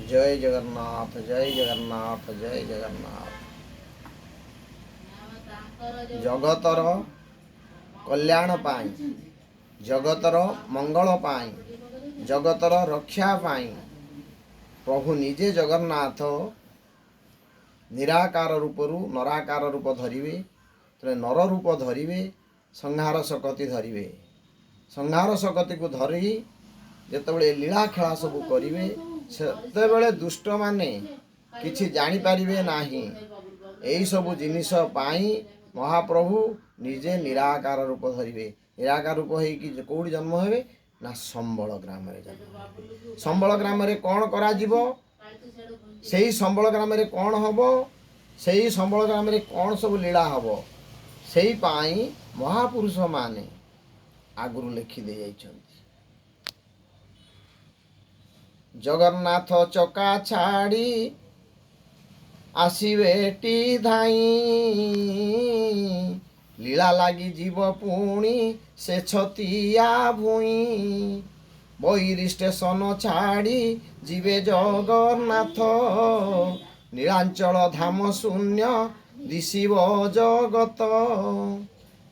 ଜୟ ଜଗନ୍ନାଥ, ଜୟ ଜଗନ୍ନାଥ, ଜୟ ଜଗନ୍ନାଥ। ଜଗତର କଲ୍ୟାଣ ପାଇଁ, ଜଗତର ମଙ୍ଗଳ ପାଇଁ, ଜଗତର ରକ୍ଷା ପାଇଁ ପ୍ରଭୁ ନିଜେ ଜଗନ୍ନାଥ ନିରାକାର ରୂପରୁ ନରାକାର ରୂପ ଧରିବେ। ତେଣୁ ନର ରୂପ ଧରିବେ, ସଂହାର ଶକତି ଧରିବେ। ସଂହାର ଶକତିକୁ ଧରି ଯେତେବେଳେ ଲୀଳା ଖେଳା ସବୁ କରିବେ, ସେତେବେଳେ ଦୁଷ୍ଟମାନେ କିଛି ଜାଣିପାରିବେ ନାହିଁ। ଏଇସବୁ ଜିନିଷ ପାଇଁ ମହାପ୍ରଭୁ ନିଜେ ନିରାକାର ରୂପ ଧରିବେ। ନିରାକାର ରୂପ ହେଇକି କେଉଁଠି ଜନ୍ମ ହେବେ ନା ସମ୍ବଳ ଗ୍ରାମରେ ଜନ୍ମ ହେବେ। ସମ୍ବଳ ଗ୍ରାମରେ କ'ଣ କରାଯିବ, ସେଇ ସମ୍ବଳ ଗ୍ରାମରେ କ'ଣ ହବ, ସେଇ ସମ୍ବଳ ଗ୍ରାମରେ କ'ଣ ସବୁ ଲୀଳା ହବ, ସେଇ ପାଇଁ ମହାପୁରୁଷମାନେ ଆଗରୁ ଲେଖି ଦେଇ ଯାଇଛନ୍ତି। ଜଗନ୍ନାଥ ଚକା ଛାଡ଼ି ଆସିବେଟି ଧାଇଁ, ଲୀଳା ଲାଗିଯିବ ପୁଣି ସେ ଛତିଆ ଭୂଇଁ। ବୈରୀ ଷ୍ଟେସନ ଛାଡ଼ି ଯିବେ ଜଗନ୍ନାଥ, ନୀଳାଞ୍ଚଳ ଧାମ ଶୂନ୍ୟ ଦିଶିବ ଜଗତ।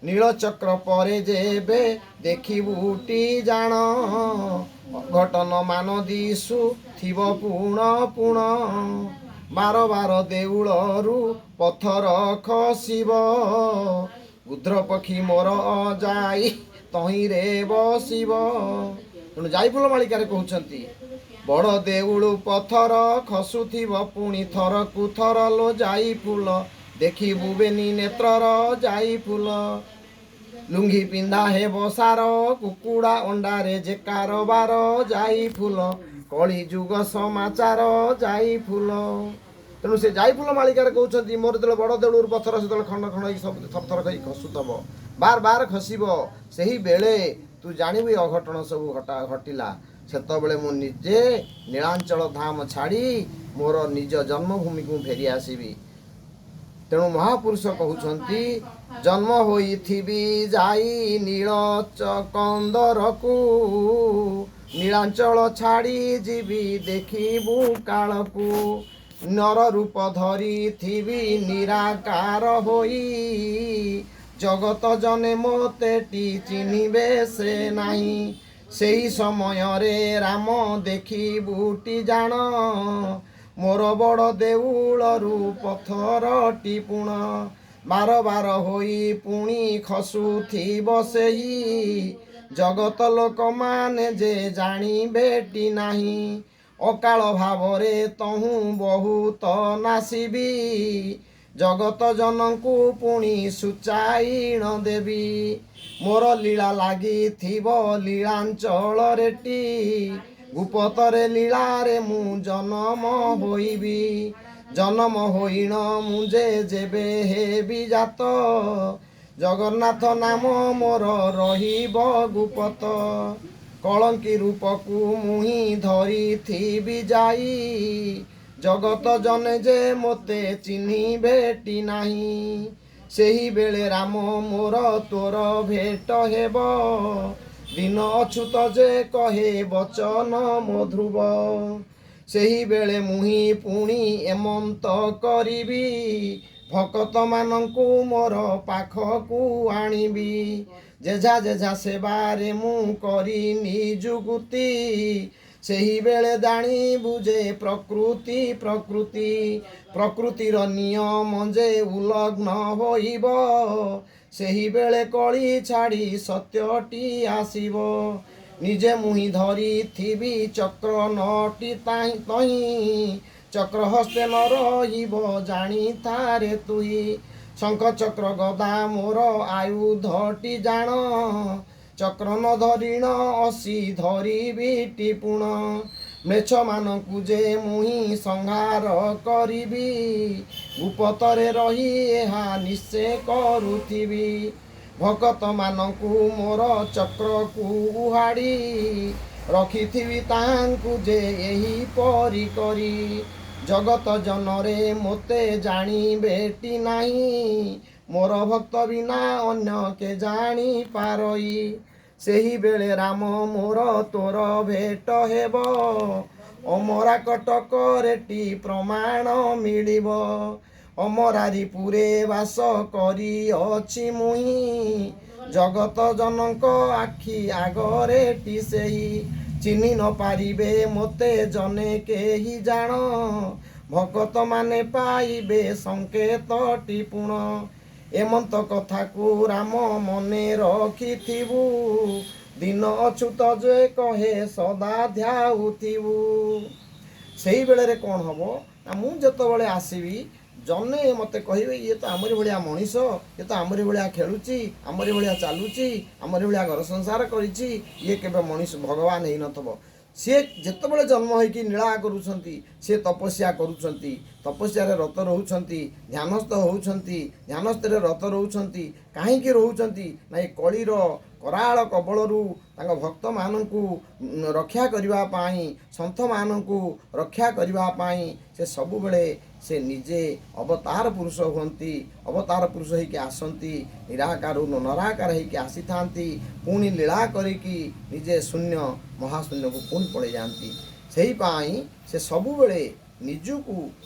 ନୀଳଚକ୍ର ପରେ ଯେବେ ଦେଖିବୁଟି ଜାଣ, ଅଘଟନ ମାନ ଦିଶୁ ଥିବ ପୁଣ ପୁଣ। ବାର ବାର ଦେଉଳରୁ ପଥର ଖସିବ, ଗୁଧ୍ର ପକ୍ଷୀ ମୋର ଯାଇ ତହିଁରେ ବସିବ। ତେଣୁ ଯାଇଫୁଲ ମାଳିକାରେ କହୁଛନ୍ତି, ବଡ଼ ଦେଉଳୁ ପଥର ଖସୁଥିବ ପୁଣି ଥରକୁ ଥର ଲୋ ଯାଇ ଫୁଲ, ଦେଖିବୁ ବେନି ନେତ୍ରର ଯାଇ ଫୁଲ। ଲୁଙ୍ଗି ପିନ୍ଧା ହେବ ସାର, କୁକୁଡ଼ା ଅଣ୍ଡାରେ ଯେ କାରବାର ଯାଇ ଫୁଲ, କଳି ଯୁଗ ସମାଚାର ଯାଇ ଫୁଲ। ତେଣୁ ସେ ଯାଇ ଫୁଲ ମାଳିକାରେ କହୁଛନ୍ତି, ମୋର ଯେତେବେଳେ ବଡ଼ ଦେଉଳରୁ ପଥର ସେତେବେଳେ ଖଣ୍ଡ ଖଣ୍ଡ ହେଇକି ସବୁ ଥର ଥର ହେଇକି ଖସୁଥବ, ବାର ବାର ଖସିବ, ସେହି ବେଳେ ତୁ ଜାଣିବୁ ଏ ଅଘଟଣ ସବୁ ଘଟିଲା। ସେତେବେଳେ ମୁଁ ନିଜେ ନୀଳାଞ୍ଚଳ ଧାମ ଛାଡ଼ି ମୋର ନିଜ ଜନ୍ମଭୂମିକୁ ମୁଁ ଫେରି ଆସିବି। ତେଣୁ ମହାପୁରୁଷ କହୁଛନ୍ତି, ଜନ୍ମ ହୋଇଥିବି ଯାଇ ନୀଳ କନ୍ଦରକୁ, ନୀଳାଞ୍ଚଳ ଛାଡ଼ି ଯିବି ଦେଖିବୁ କାଳକୁ। ନର ରୂପ ଧରିଥିବି ନିରାକାର ହୋଇ, ଜଗତ ଜନେ ମୋତେ ଟି ଚିହ୍ନିବେ ସେ ନାହିଁ। ସେହି ସମୟରେ ରାମ ଦେଖିବୁଟି ଜାଣ, ମୋର ବଡ଼ ଦେଉଳରୁ ପଥରଟି ପୁଣ। ବାର ବାର ହୋଇ ପୁଣି ଖସୁଥିବ ସେହି, ଜଗତ ଲୋକମାନେ ଯେ ଜାଣିବେଟି ନାହିଁ। ଅକାଳ ଭାବରେ ତହୁଁ ବହୁତ ନାସିବି, ଜଗତ ଜନଙ୍କୁ ପୁଣି ସୂଚାଇଣ ଦେବି। ମୋର ଲୀଳା ଲାଗିଥିବ ଲୀଳାଞ୍ଚଳରେ, ଗୁପତରେ ଲୀଳାରେ ମୁଁ ଜନମ ହୋଇବି। ଜନମ ହୋଇଣ ମୁଁ ଯେ ଯେବେ ହେବି ଜାତ, ଜଗନ୍ନାଥ ନାମ ମୋର ରହିବ ଗୁପତ। କଳଙ୍କି ରୂପକୁ ମୁହିଁ ଧରିଥିବି ଯାଇ, ଜଗତ ଜନେ ଯେ ମୋତେ ଚିହ୍ନିବେଟି ନାହିଁ। ସେହି ବେଳେ ରାମ ମୋର ତୋର ଭେଟ ହେବ, ଦିନ ଅଛୁତ ଯେ କହେ ବଚନ ମୋ ଧ୍ରୁବ। ସେହି ବେଳେ ମୁହିଁ ପୁଣି ଏମନ୍ତ କରିବି, ଭକତମାନଙ୍କୁ ମୋର ପାଖକୁ ଆଣିବି। ଯେଝା ଯେଝା ସେବାରେ ମୁଁ କରି ନିଯୁକ୍ତି, ସେହି ବେଳେ ଜାଣିବୁ ଯେ ପ୍ରକୃତି ପ୍ରକୃତି। ପ୍ରକୃତିର ନିୟମ ଯେ ଉଲ୍ଲଘ୍ନ ହୋଇବ, ସେହି ବେଳେ କଳି ଛାଡ଼ି ସତ୍ୟଟି ଆସିବ। ନିଜେ ମୁହିଁ ଧରିଥିବି ଚକ୍ର ନଟି ତହିଁ, ଚକ୍ର ହସ୍ତେ ନ ରହିବ ଜାଣିଥାରେ ତୁହି। ଶଙ୍ଖ ଚକ୍ର ଗଦା ମୋର ଆୟୁଧଟି ଜାଣ, ଚକ୍ର ନ ଧରିଣ ଅସି ଧରିବି ଟିପୁଣ। ମ୍ଲେଚ୍ଛମାନଙ୍କୁ ଯେ ମୁହିଁ ସଂହାର କରିବି, ଗୁପତରେ ରହି ଏହା ନିଶ୍ଚେ କରୁଥିବି। ଭକତମାନଙ୍କୁ ମୋର ଚକ୍ରକୁ ଉହାଡ଼ି, ରଖିଥିବି ତାହାଙ୍କୁ ଯେ ଏହିପରି କରି। ଜଗତ ଜନରେ ମୋତେ ଜାଣିବେଟି ନାହିଁ, ମୋର ଭକ୍ତ ବିନା ଅନ୍ୟ କେ ଜାଣି ପାରଇ। ସେହି ବେଳେ ରାମ ମୋର ତୋର ଭେଟ ହେବ, ଅମରା କଟକରେଟି ପ୍ରମାଣ ମିଳିବ। ଅମରାରିପୁରେ ବାସ କରିଅଛି ମୁହିଁ, ଜଗତ ଜନଙ୍କ ଆଖି ଆଗରେ ଟି ସେହି। ଚିହ୍ନି ନ ପାରିବେ ମୋତେ ଜନେ କେହି ଜାଣ, ଭକତ ମାନେ ପାଇବେ ସଂକେତଟି ପୁଣ। ଏମନ୍ତ କଥାକୁ ରାମ ମନେ ରଖିଥିବୁ, ଦିନ ଅଛୁତ ଯେ କହେ ସଦା ଧ୍ୟାଉଥିବୁ। ସେଇ ବେଳରେ କ'ଣ ହବ ନା, ମୁଁ ଯେତେବେଳେ ଆସିବି ଜନେ ମୋତେ କହିବେ ଇଏ ତ ଆମରି ଭଳିଆ ମଣିଷ, ଇଏ ତ ଆମରି ଭଳିଆ ଖେଳୁଛି, ଆମରି ଭଳିଆ ଚାଲୁଛି, ଆମରି ଭଳିଆ ଘର ସଂସାର କରିଛି, ଇଏ କେବେ ମଣିଷ ଭଗବାନ ହେଇନଥିବ। ସିଏ ଯେତେବେଳେ ଜନ୍ମ ହେଇକି ନୀଳା କରୁଛନ୍ତି, ସିଏ ତପସ୍ୟା କରୁଛନ୍ତି, ତପସ୍ୟାରେ ରତ ରହୁଛନ୍ତି, ଧ୍ୟାନସ୍ଥ ହେଉଛନ୍ତି, ଧ୍ୟାନସ୍ଥରେ ରତ ରହୁଛନ୍ତି। କାହିଁକି ରହୁଛନ୍ତି ନା, ଏ କଳିର କରାଳ କବଳରୁ ତାଙ୍କ ଭକ୍ତମାନଙ୍କୁ ରକ୍ଷା କରିବା ପାଇଁ, ସନ୍ଥମାନଙ୍କୁ ରକ୍ଷା କରିବା ପାଇଁ ସେ ସବୁବେଳେ ସେ ନିଜେ ଅବତାର ପୁରୁଷ ହୁଅନ୍ତି। ଅବତାର ପୁରୁଷ ହେଇକି ଆସନ୍ତି, ନିରାକାରରୁ ନରାକାର ହେଇକି ଆସିଥାନ୍ତି, ପୁଣି ଲୀଳା କରିକି ନିଜେ ଶୂନ୍ୟ ମହାଶୂନ୍ୟକୁ ପୁଣି ପଳେଇ ଯାଆନ୍ତି। ସେଇପାଇଁ ସେ ସବୁବେଳେ ନିଜକୁ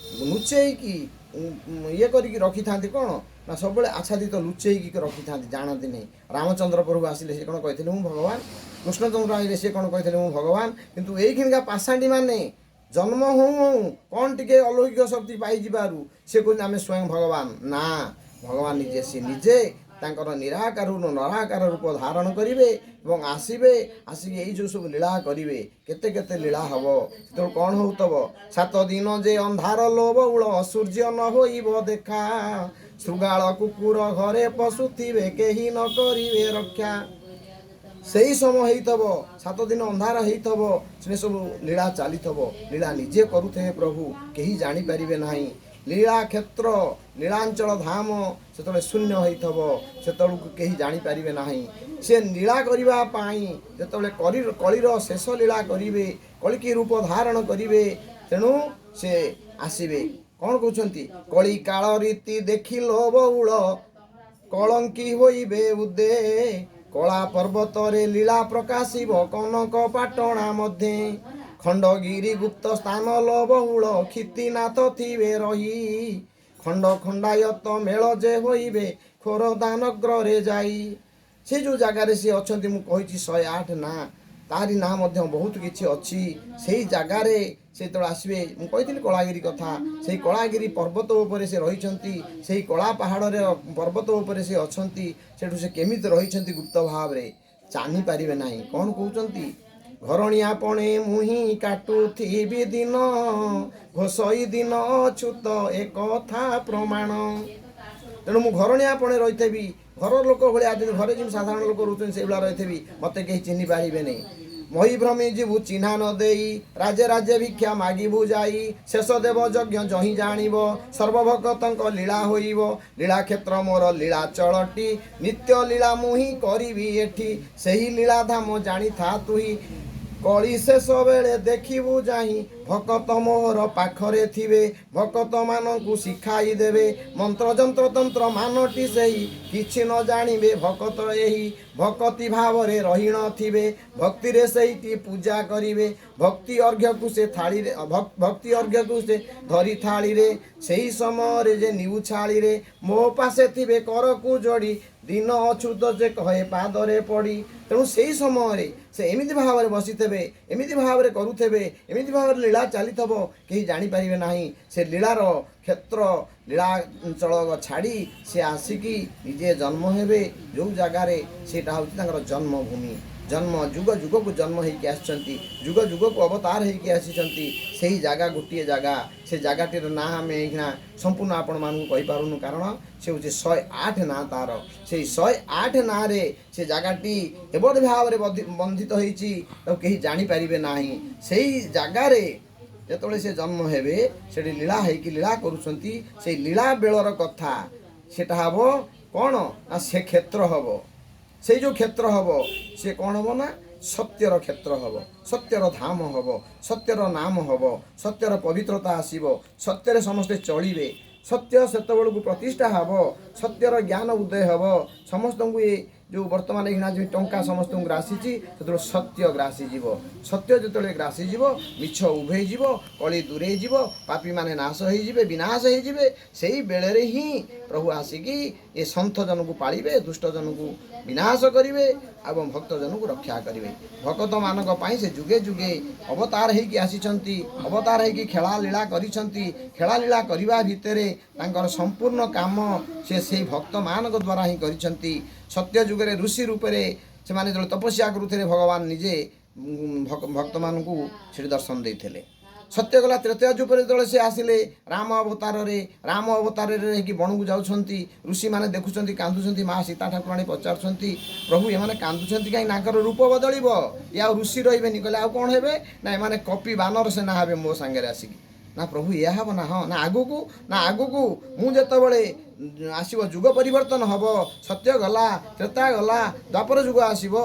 ଲୁଚେଇକି ଇଏ କରିକି ରଖିଥାନ୍ତି। କ'ଣ ନା, ସବୁବେଳେ ଆଚ୍ଛାଦିତ ଲୁଚେଇକି ରଖିଥାନ୍ତି, ଜାଣନ୍ତି ନାହିଁ। ରାମଚନ୍ଦ୍ର ପ୍ରଭୁ ଆସିଲେ ସେ କ'ଣ କହିଥିଲେ ମୁଁ ଭଗବାନ? କୃଷ୍ଣଚନ୍ଦ୍ର ଆସିଲେ ସେ କ'ଣ କହିଥିଲେ ମୁଁ ଭଗବାନ? କିନ୍ତୁ ଏଇଖିନିକା ପାଷାଣ୍ଡୀ ମାନେ ଜନ୍ମ ହଉ ହଉ କ'ଣ ଟିକେ ଅଲୌକିକ ଶକ୍ତି ପାଇଯିବାରୁ ସେ କହୁଛନ୍ତି ଆମେ ସ୍ୱୟଂ ଭଗବାନ। ନା, ଭଗବାନ ନିଜେ, ସେ ନିଜେ ତାଙ୍କର ନିରାକାରରୁ ନରାକାର ରୂପ ଧାରଣ କରିବେ ଏବଂ ଆସିବେ, ଆସିକି ଏଇ ଯେଉଁ ସବୁ ଲୀଳା କରିବେ, କେତେ କେତେ ଲୀଳା ହବ। ସେତେବେଳେ କ'ଣ ହେଉଥିବ? 7 ଦିନ ଯେ ଅନ୍ଧାର ଲୋବଉଳ, ସୂର୍ଯ୍ୟ ନ ହୋଇବ ଦେଖା, ଶୃଗାଳ କୁକୁର ଘରେ ପଶୁଥିବେ, କେହି ନ କରିବେ ରକ୍ଷା। ସେଇ ସମୟ ହେଇଥିବ, 7 ଦିନ ଅନ୍ଧାର ହେଇଥିବ, ସେ ସବୁ ଲୀଳା ଚାଲିଥିବ, ଲୀଳା ନିଜେ କରୁଥିବେ ପ୍ରଭୁ, କେହି ଜାଣିପାରିବେ ନାହିଁ। ଲୀଳା କ୍ଷେତ୍ର ନୀଳାଞ୍ଚଳ ଧାମ ସେତେବେଳେ ଶୂନ୍ୟ ହେଇଥିବ, ସେତେବେଳକୁ କେହି ଜାଣିପାରିବେ ନାହିଁ। ସେ ଲୀଳା କରିବା ପାଇଁ ଯେତେବେଳେ କଳିର ଶେଷ ଲୀଳା କରିବେ, କଳିକି ରୂପ ଧାରଣ କରିବେ, ତେଣୁ ସେ ଆସିବେ। କ'ଣ କହୁଛନ୍ତି? କଳି କାଳ ରୀତି ଦେଖିଲ ବହୁଳ, କଳଙ୍କି ହୋଇବେ ଉଦେ, କଳା ପର୍ବତରେ ଲୀଳା ପ୍ରକାଶିବ କନକ ପାଟଣା ମଧ୍ୟେ, ଖଣ୍ଡଗିରି ଗୁପ୍ତ ସ୍ଥାନ ବହୁଳ, କ୍ଷିତିନାଥ ଥିବେ ରହି, ଖଣ୍ଡ ଖଣ୍ଡାୟତ ମେଳ ଯେ ହୋଇବେ ଖୋରଦାନଗ୍ରରେ ଯାଇ। ସେ ଯେଉଁ ଜାଗାରେ ସିଏ ଅଛନ୍ତି, ମୁଁ କହିଛି 108 ନାଁ, ତାରି ନାଁ ମଧ୍ୟ ବହୁତ କିଛି ଅଛି। ସେଇ ଜାଗାରେ ସେ ଯେତେବେଳେ ଆସିବେ, ମୁଁ କହିଥିଲି କଳାଗିରି କଥା, ସେଇ କଳାଗିରି ପର୍ବତ ଉପରେ ସେ ରହିଛନ୍ତି, ସେଇ କଳା ପାହାଡ଼ରେ ପର୍ବତ ଉପରେ ସେ ଅଛନ୍ତି। ସେଠୁ ସେ କେମିତି ରହିଛନ୍ତି ଗୁପ୍ତ ଭାବରେ ଜାଣିପାରିବେ ନାହିଁ। କ'ଣ କହୁଛନ୍ତି? ଘରଣିଆ ପଣେ ମୁହିଁ କାଟୁଥିବି ଦିନ, ଘୋଷଇ ଦିନ ଅଛୁତ ଏ କଥା ପ୍ରମାଣ। ତେଣୁ ମୁଁ ଘରଣିଆ ପଣେ ରହିଥିବି, ଘର ଲୋକ ଭଳିଆ, ଯେମିତି ଘରେ ଯେମିତି ସାଧାରଣ ଲୋକ ରହୁଛନ୍ତି ସେଇଭଳିଆ ରହିଥିବି, ମୋତେ କେହି ଚିହ୍ନି ପାରିବେନି। ମହି ଭ୍ରମି ଯିବୁ ଚିହ୍ନା ନ ଦେଇ, ରାଜେ ରାଜେ ଭିକ୍ଷା ମାଗିବୁ ଯାଇ, ଶେଷ ଦେବ ଯଜ୍ଞ ଯହିଁ ଜାଣିବ, ସର୍ବଭକ୍ତଙ୍କ ଲୀଳା ହୋଇବ, ଲୀଳା କ୍ଷେତ୍ର ମୋର ଲୀଳା ଚଳଟି, ନିତ୍ୟ ଲୀଳା ମୁହିଁ କରିବି ଏଠି, ସେହି ଲୀଳା ଧାମ ଜାଣିଥା ତୁହି, କଳି ଶେଷ ବେଳେ ଦେଖିବୁ ଯାହିଁ, ଭକତ ମୋହର ପାଖରେ ଥିବେ, ଭକତମାନଙ୍କୁ ଶିଖାଇ ଦେବେ, ମନ୍ତ୍ର ଯନ୍ତ୍ର ତନ୍ତ୍ର ମାନଟି ସେହି, କିଛି ନ ଜାଣିବେ ଭକତ ଏହି, ଭକତି ଭାବରେ ରହି ନଥିବେ, ଭକ୍ତିରେ ସେଇଠି ପୂଜା କରିବେ, ଭକ୍ତି ଅର୍ଘ୍ୟକୁ ସେ ଥାଳିରେ, ଭକ୍ତି ଅର୍ଘ୍ୟକୁ ସେ ଧରି ଥାଳିରେ, ସେହି ସମୟରେ ଯେ ନିଉଛାଳିରେ, ମୋ ପାଶେ ଥିବେ କରକୁ ଯୋଡ଼ି, ଦିନ ଅଛୁତ ଯେ କହେ ପାଦରେ ପଡ଼ି। ତେଣୁ ସେଇ ସମୟରେ ସେ ଏମିତି ଭାବରେ ବସିଥିବେ, ଏମିତି ଭାବରେ କରୁଥିବେ, ଏମିତି ଭାବରେ ଲୀଳା ଚାଲିଥିବ, କେହି ଜାଣିପାରିବେ ନାହିଁ। ସେ ଲୀଳାର କ୍ଷେତ୍ର ଲୀଳାଞ୍ଚଳ ଛାଡ଼ି ସେ ଆସିକି ନିଜେ ଜନ୍ମ ହେବେ ଯେଉଁ ଜାଗାରେ, ସେଇଟା ହେଉଛି ତାଙ୍କର ଜନ୍ମଭୂମି। ଜନ୍ମ ଯୁଗ ଯୁଗକୁ ଜନ୍ମ ହେଇକି ଆସିଛନ୍ତି, ଯୁଗ ଯୁଗକୁ ଅବତାର ହେଇକି ଆସିଛନ୍ତି। ସେଇ ଜାଗା ଗୋଟିଏ ଜାଗା, ସେ ଜାଗାଟିର ନାଁ ଆମେ ଏଇଖିଣା ସମ୍ପୂର୍ଣ୍ଣ ଆପଣମାନଙ୍କୁ କହିପାରୁନୁ, କାରଣ ସେ ହେଉଛି 108 ନାଁ ତାର। ସେଇ 108 ନାଁରେ ସେ ଜାଗାଟି ଏଭଳି ଭାବରେ ବନ୍ଧିତ ହେଇଛି, ତାକୁ କେହି ଜାଣିପାରିବେ ନାହିଁ। ସେଇ ଜାଗାରେ ଯେତେବେଳେ ସେ ଜନ୍ମ ହେବେ, ସେଠି ଲୀଳା ହେଇକି ଲୀଳା କରୁଛନ୍ତି। ସେଇ ଲୀଳା ବେଳର କଥା ସେଟା ହେବ କ'ଣ ନା, ସେ କ୍ଷେତ୍ର ହେବ। ସେଇ ଯେଉଁ କ୍ଷେତ୍ର ହେବ ସେ କ'ଣ ହେବ ନା, ସତ୍ୟର କ୍ଷେତ୍ର ହେବ, ସତ୍ୟର ଧାମ ହେବ, ସତ୍ୟର ନାମ ହେବ, ସତ୍ୟର ପବିତ୍ରତା ଆସିବ, ସତ୍ୟରେ ସମସ୍ତେ ଚଳିବେ, ସତ୍ୟ ସେତେବେଳକୁ ପ୍ରତିଷ୍ଠା ହେବ, ସତ୍ୟର ଜ୍ଞାନ ଉଦୟ ହେବ ସମସ୍ତଙ୍କୁ। ଏ ଯେଉଁ ବର୍ତ୍ତମାନ ଏଇଖିଣା ଯେଉଁ ଟଙ୍କା ସମସ୍ତଙ୍କୁ ଗ୍ରାସିଛି, ସେତେବେଳେ ସତ୍ୟ ଗ୍ରାସିଯିବ। ସତ୍ୟ ଯେତେବେଳେ ଗ୍ରାସିଯିବ, ମିଛ ଉଭେଇଯିବ, କଳି ଦୂରେଇ ଯିବ, ପାପୀମାନେ ନାଶ ହେଇଯିବେ, ବିନାଶ ହେଇଯିବେ। ସେଇ ବେଳରେ ହିଁ ପ୍ରଭୁ ଆସିକି ଏ ସନ୍ଥଜନକୁ ପାଳିବେ, ଦୁଷ୍ଟଜନକୁ ବିନାଶ କରିବେ ଏବଂ ଭକ୍ତଜନକୁ ରକ୍ଷା କରିବେ। ଭକ୍ତମାନଙ୍କ ପାଇଁ ସେ ଯୁଗେ ଯୁଗେ ଅବତାର ହେଇକି ଆସିଛନ୍ତି, ଅବତାର ହେଇକି ଖେଳାଲୀଳା କରିଛନ୍ତି। ଖେଳାଲୀଳା କରିବା ଭିତରେ ତାଙ୍କର ସମ୍ପୂର୍ଣ୍ଣ କାମ ସେ ସେଇ ଭକ୍ତମାନଙ୍କ ଦ୍ୱାରା ହିଁ କରିଛନ୍ତି। ସତ୍ୟ ଯୁଗରେ ଋଷି ରୂପରେ ସେମାନେ ଯେତେବେଳେ ତପସ୍ୟା କରୁଥିଲେ, ଭଗବାନ ନିଜେ ଭକ୍ତମାନଙ୍କୁ ସେଠି ଦର୍ଶନ ଦେଇଥିଲେ। ସତ୍ୟ ଗଲା, ତ୍ରେତୟା ଯୁଗରେ ଯେତେବେଳେ ସେ ଆସିଲେ ରାମ ଅବତାରରେ, ରାମ ଅବତାରରେ ହେଇକି ବଣକୁ ଯାଉଛନ୍ତି, ଋଷିମାନେ ଦେଖୁଛନ୍ତି, କାନ୍ଦୁଛନ୍ତି। ମା ସୀତା ଠାକୁରାଣୀ ପଚାରୁଛନ୍ତି, ପ୍ରଭୁ, ଏମାନେ କାନ୍ଦୁଛନ୍ତି କାହିଁ? ତାଙ୍କର ରୂପ ବଦଳିବ, ଇଏ ଆଉ ଋଷି ରହିବେନି। କହିଲେ, ଆଉ କ'ଣ ହେବେ? ନା, ଏମାନେ କପି ବାନର ସେନା ହେବେ ମୋ ସାଙ୍ଗରେ ଆସିକି। ନା ପ୍ରଭୁ, ଏହା ହେବ? ନା ହଁ। ନା ଆଗକୁ, ନା ଆଗକୁ ମୁଁ ଯେତେବେଳେ ଆସିବ, ଯୁଗ ପରିବର୍ତ୍ତନ ହେବ, ସତ୍ୟ ଗଲା, ତ୍ରେତା ଗଲା, ଦ୍ୱାପର ଯୁଗ ଆସିବ।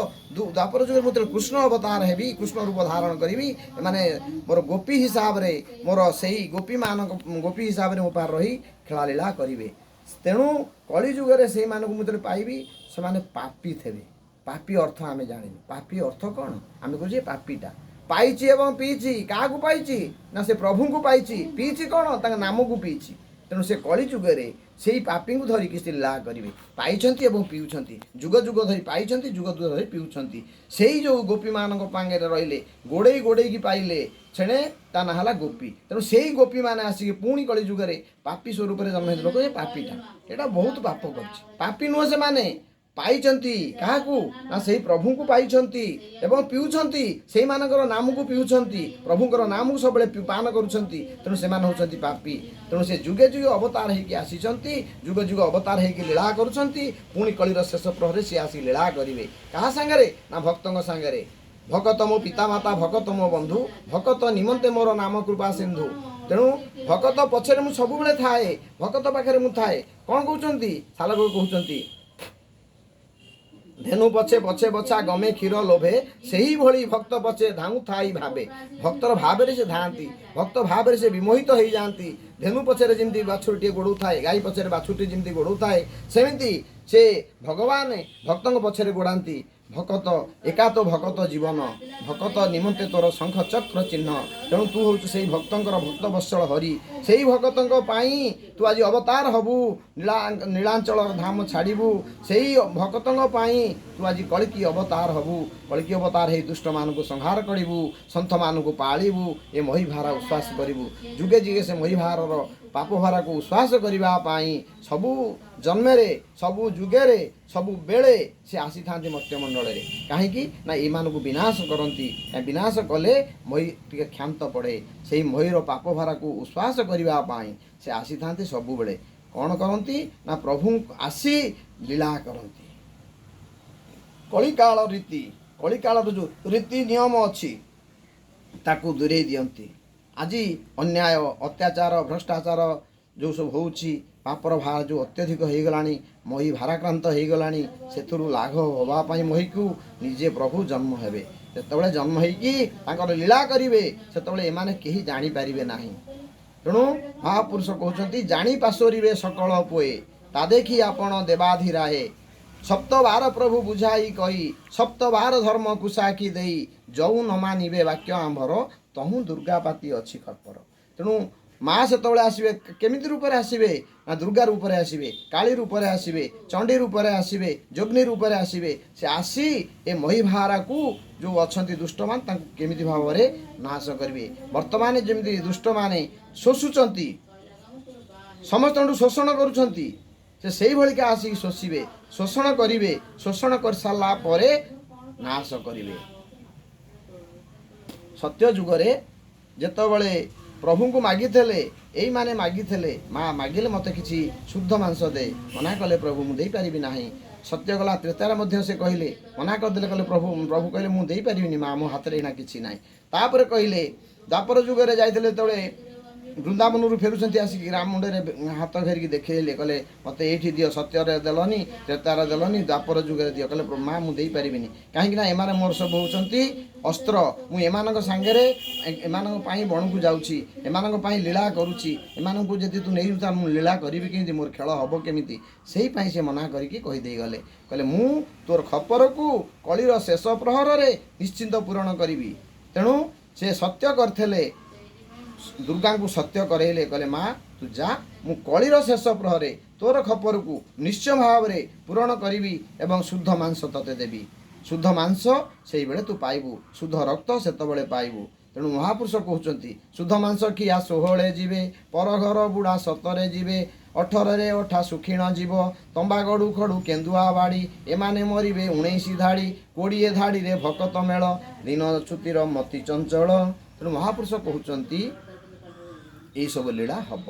ଦ୍ୱାପର ଯୁଗରେ ମୁଁ ଯେତେବେଳେ କୃଷ୍ଣ ଅବତାର ହେବି, କୃଷ୍ଣ ରୂପ ଧାରଣ କରିବି, ଏମାନେ ମୋର ଗୋପୀ ହିସାବରେ, ମୋର ସେଇ ଗୋପୀମାନଙ୍କ ଗୋପୀ ହିସାବରେ ମୋ ପାଖରେ ରହି ଖେଳାଲୀଳା କରିବେ। ତେଣୁ କଳି ଯୁଗରେ ସେଇମାନଙ୍କୁ ମୁଁ ଯେତେବେଳେ ପାଇବି, ସେମାନେ ପାପୀ ଥେବେ। ପାପୀ ଅର୍ଥ ଆମେ ଜାଣିନୁ। ପାପୀ ଅର୍ଥ କ'ଣ? ଆମେ କହୁଛେ ପାପୀଟା ପାଇଛି ଏବଂ ପିଇଛି। କାହାକୁ ପାଇଛି? ନା ସେ ପ୍ରଭୁଙ୍କୁ ପାଇଛି। ପିଇଛି କ'ଣ? ତାଙ୍କ ନାମକୁ ପିଇଛି। ତେଣୁ ସେ କଳି ଯୁଗରେ ସେଇ ପାପୀଙ୍କୁ ଧରିକି ସେ ଲୀଳା କରିବେ। ପାଇଛନ୍ତି ଏବଂ ପିଉଛନ୍ତି, ଯୁଗ ଯୁଗ ଧରି ପାଇଛନ୍ତି, ଯୁଗ ଯୁଗ ଧରି ପିଉଛନ୍ତି। ସେଇ ଯେଉଁ ଗୋପୀମାନଙ୍କ ପାଙ୍ଗରେ ରହିଲେ, ଗୋଡ଼େଇ ଗୋଡ଼େଇକି ପାଇଲେ, ଛେଣେ ତା ନାଁ ହେଲା ଗୋପୀ। ତେଣୁ ସେଇ ଗୋପୀମାନେ ଆସିକି ପୁଣି କଳି ଯୁଗରେ ପାପୀ ସ୍ୱରୂପରେ ଜନ୍ମ ହେଇଥିଲେ। ଲୋକ ଏ ପାପୀଟା, ଏଇଟା ବହୁତ ପାପ କରିଛି। ପାପୀ ନୁହଁ, ସେମାନେ ପାଇଛନ୍ତି। କାହାକୁ? ନା ସେଇ ପ୍ରଭୁଙ୍କୁ ପାଇଛନ୍ତି ଏବଂ ପିଉଛନ୍ତି, ସେଇମାନଙ୍କର ନାମକୁ ପିଉଛନ୍ତି, ପ୍ରଭୁଙ୍କର ନାମକୁ ସବୁବେଳେ ପାନ କରୁଛନ୍ତି। ତେଣୁ ସେମାନେ ହେଉଛନ୍ତି ପାପୀ। ତେଣୁ ସେ ଯୁଗେ ଯୁଗେ ଅବତାର ହେଇକି ଆସିଛନ୍ତି, ଯୁଗ ଯୁଗ ଅବତାର ହେଇକି ଲୀଳା କରୁଛନ୍ତି। ପୁଣି କଳିର ଶେଷ ପ୍ରହରେ ସିଏ ଆସି ଲୀଳା କରିବେ। କାହା ସାଙ୍ଗରେ? ନା ଭକ୍ତଙ୍କ ସାଙ୍ଗରେ। ଭକତ ମୋ ପିତାମାତା, ଭକତ ମୋ ବନ୍ଧୁ, ଭକତ ନିମନ୍ତେ ମୋର ନାମ କୃପା ସିନ୍ଧୁ। ତେଣୁ ଭକତ ପଛରେ ମୁଁ ସବୁବେଳେ ଥାଏ, ଭକତ ପାଖରେ ମୁଁ ଥାଏ। କ'ଣ କହୁଛନ୍ତି? ସାଲକ କହୁଛନ୍ତି, ଧେନୁ ପଛେ ପଛେ ବଛା ଗମେ କ୍ଷୀର ଲୋଭେ, ସେହିଭଳି ଭକ୍ତ ପଛେ ଧାଉଁ ଥାଇ ଭାବେ। ଭକ୍ତର ଭାବରେ ସେ ଧାଆନ୍ତି, ଭକ୍ତ ଭାବରେ ସେ ବିମୋହିତ ହେଇଯାଆନ୍ତି। ଧେନୁ ପଛରେ ଯେମିତି ବାଛୁରୀଟିଏ ଗୋଡ଼ଉଥାଏ, ଗାଈ ପଛରେ ବାଛୁରୀଟିଏ ଯେମିତି ଗୋଡ଼ଉଥାଏ, ସେମିତି ସେ ଭଗବାନ ଭକ୍ତଙ୍କ ପଛରେ ଗୋଡ଼ାନ୍ତି। ଭକତ ଏକା ତ ଭକତ ଜୀବନ, ଭକତ ନିମନ୍ତେ ତୋର ଶଙ୍ଖ ଚକ୍ର ଚିହ୍ନ। ତେଣୁ ତୁ ହେଉଛୁ ସେଇ ଭକ୍ତଙ୍କର ଭକ୍ତ ବତ୍ସଳ ହରି। ସେଇ ଭକ୍ତଙ୍କ ପାଇଁ ତୁ ଆଜି ଅବତାର ହବୁ, ନୀଳାଞ୍ଚଳ ଧାମ ଛାଡ଼ିବୁ। ସେଇ ଭକ୍ତଙ୍କ ପାଇଁ ତୁ ଆଜି କଳିକି ଅବତାର ହବୁ। କଳିକି ଅବତାର ହେଇ ଦୁଷ୍ଟମାନଙ୍କୁ ସଂହାର କରିବୁ, ସନ୍ଥମାନଙ୍କୁ ପାଳିବୁ, ଏ ମହିଭାରା ଉଶ୍ୱାସ କରିବୁ। ଯୁଗେ ଯୁଗେ ସେ ମହିଭାରର ପାପ ଭାରାକୁ ଉଶ୍ୱାସ କରିବା ପାଇଁ ସବୁ ଜନ୍ମରେ, ସବୁ ଯୁଗରେ, ସବୁ ବେଳେ ସେ ଆସିଥାନ୍ତି ମର୍ତ୍ତ୍ୟମଣ୍ଡଳରେ। କାହିଁକି? ନା ଏମାନଙ୍କୁ ବିନାଶ କରନ୍ତି। ବିନାଶ କଲେ ମହି ଟିକେ କ୍ଷାନ୍ତ ପଡ଼େ। ସେଇ ମହିର ପାପ ଭାରାକୁ ଉଶ୍ୱାସ କରିବା ପାଇଁ ସେ ଆସିଥାନ୍ତି ସବୁବେଳେ। କ'ଣ କରନ୍ତି? ନା ପ୍ରଭୁ ଆସି ଲୀଳା କରନ୍ତି। କଳିକାଳ ରୀତି, କଳିକାଳର ଯେଉଁ ରୀତି ନିୟମ ଅଛି, ତାକୁ ଦୂରେଇ ଦିଅନ୍ତି। ଆଜି ଅନ୍ୟାୟ, ଅତ୍ୟାଚାର, ଭ୍ରଷ୍ଟାଚାର ଯେଉଁ ସବୁ ହେଉଛି, ପାପର ଭାର ଯେଉଁ ଅତ୍ୟଧିକ ହେଇଗଲାଣି, ମହି ଭାରାକ୍ରାନ୍ତ ହେଇଗଲାଣି, ସେଥିରୁ ଲାଘବ ହେବା ପାଇଁ ମହିକୁ ନିଜେ ପ୍ରଭୁ ଜନ୍ମ ହେବେ। ଯେତେବେଳେ ଜନ୍ମ ହେଇକି ତାଙ୍କର ଲୀଳା କରିବେ, ସେତେବେଳେ ଏମାନେ କେହି ଜାଣିପାରିବେ ନାହିଁ। ତେଣୁ ମହାପୁରୁଷ କହୁଛନ୍ତି, ଜାଣି ପାଶୋରିବେ ସକଳ ପୋଏ, ତା ଦେଖି ଆପଣ ଦେବାଧିରାଏ। ସପ୍ତବାର ପ୍ରଭୁ ବୁଝାଇ କହି, ସପ୍ତବାର ଧର୍ମ କୁଶାଖୀ ଦେଇ, ଯଉ ନ ମାନିବେ ବାକ୍ୟ ଆମ୍ଭର, ତହୁଁ ଦୁର୍ଗାପାତି ଅଛି ଖର୍ପର। ତେଣୁ ମା ସେତେବେଳେ ଆସିବେ। କେମିତି ରୂପରେ ଆସିବେ? ନା ଦୁର୍ଗା ରୂପରେ ଆସିବେ, କାଳୀ ରୂପରେ ଆସିବେ, ଚଣ୍ଡୀ ରୂପରେ ଆସିବେ, ଯୋଗ୍ନୀ ରୂପରେ ଆସିବେ। ସେ ଆସି ଏ ମହିଭାରାକୁ ଯେଉଁ ଅଛନ୍ତି ଦୁଷ୍ଟମାନେ, ତାଙ୍କୁ କେମିତି ଭାବରେ ନାଶ କରିବେ। ବର୍ତ୍ତମାନ ଯେମିତି ଦୁଷ୍ଟମାନେ ଶୋଷୁଛନ୍ତି, ସମସ୍ତଙ୍କଠୁ ଶୋଷଣ କରୁଛନ୍ତି, ସେ ସେଇଭଳିକା ଆସିକି ଶୋଷିବେ, ଶୋଷଣ କରିବେ। ଶୋଷଣ କରିସାରିଲା ପରେ ନାଶ କରିବେ। ସତ୍ୟ ଯୁଗରେ ଯେତେବେଳେ ପ୍ରଭୁଙ୍କୁ ମାଗିଥିଲେ, ଏଇମାନେ ମାଗିଥିଲେ, ମା ମାଗିଲେ, ମୋତେ କିଛି ଶୁଦ୍ଧ ମାଂସ ଦେ। ମନା କଲେ ପ୍ରଭୁ, ମୁଁ ଦେଇପାରିବି ନାହିଁ। ସତ୍ୟ ଗଲା, ତ୍ରେତାରେ ମଧ୍ୟ ସେ କହିଲେ, ମନା କରିଦେଲେ। କହିଲେ ପ୍ରଭୁ, ପ୍ରଭୁ କହିଲେ, ମୁଁ ଦେଇପାରିବିନି ମା, ମୋ ହାତରେ ଏଇନା କିଛି ନାହିଁ। ତାପରେ କହିଲେ, ଦ୍ୱାପର ଯୁଗରେ ଯାଇଥିଲେ ଯେତେବେଳେ ବୃନ୍ଦାବନରୁ ଫେରୁଛନ୍ତି, ଆସିକି ରାମ ମୁଣ୍ଡରେ ହାତ ଘେରିକି ଦେଖେଇଲେ, କହିଲେ ମୋତେ ଏଇଠି ଦିଅ, ସତ୍ୟରେ ଦେଲନି, ତ୍ରେତାରେ ଦେଲନି, ଦ୍ୱାପର ଯୁଗରେ ଦିଅ। କହିଲେ ମା ମୁଁ ଦେଇପାରିବିନି, କାହିଁକି ନା ଏମାନେ ମୋର ସବୁ ହେଉଛନ୍ତି ଅସ୍ତ୍ର। ମୁଁ ଏମାନଙ୍କ ସାଙ୍ଗରେ ଏମାନଙ୍କ ପାଇଁ ବଣକୁ ଯାଉଛି, ଏମାନଙ୍କ ପାଇଁ ଲୀଳା କରୁଛି। ଏମାନଙ୍କୁ ଯଦି ତୁ ନେଇଯିବୁ ତାହେଲେ ମୁଁ ଲୀଳା କରିବି କେମିତି, ମୋର ଖେଳ ହେବ କେମିତି? ସେଇ ପାଇଁ ସେ ମନା କରିକି କହିଦେଇ ଗଲେ। କହିଲେ ମୁଁ ତୋର ଖପରକୁ କଳିର ଶେଷ ପ୍ରହରରେ ନିଶ୍ଚିନ୍ତ ପୂରଣ କରିବି। ତେଣୁ ସେ ସତ୍ୟ କରିଥିଲେ, ଦୁର୍ଗାଙ୍କୁ ସତ୍ୟ କରେଇଲେ। କହିଲେ ମା ତୁ ଯା, ମୁଁ କଳିର ଶେଷ ପ୍ରହରେ ତୋର ଖପରକୁ ନିଶ୍ଚୟ ଭାବରେ ପୂରଣ କରିବି ଏବଂ ଶୁଦ୍ଧ ମାଂସ ତତେ ଦେବି। ଶୁଦ୍ଧ ମାଂସ ସେଇବେଳେ ତୁ ପାଇବୁ, ଶୁଦ୍ଧ ରକ୍ତ ସେତେବେଳେ ପାଇବୁ। ତେଣୁ ମହାପୁରୁଷ କହୁଛନ୍ତି ଶୁଦ୍ଧ ମାଂସ ଖିଆ 16 ଯିବେ, ପରଘର ବୁଢ଼ା 17 ଯିବେ, 18ରେ ଅଠା ସୁକ୍ଷୀଣ ଯିବ, ତମ୍ବା ଗଡ଼ୁ ଖଡ଼ୁ କେନ୍ଦୁଆ ବାଡ଼ି, ଏମାନେ ମରିବେ 19 ଧାଡ଼ି, 20 ଧାଡ଼ିରେ ଭକତ ମେଳ, ଦିନ ଛୁତିର ମତି ଚଞ୍ଚଳ। ତେଣୁ ମହାପୁରୁଷ କହୁଛନ୍ତି ଏଇସବୁ ଲୀଳା ହେବ।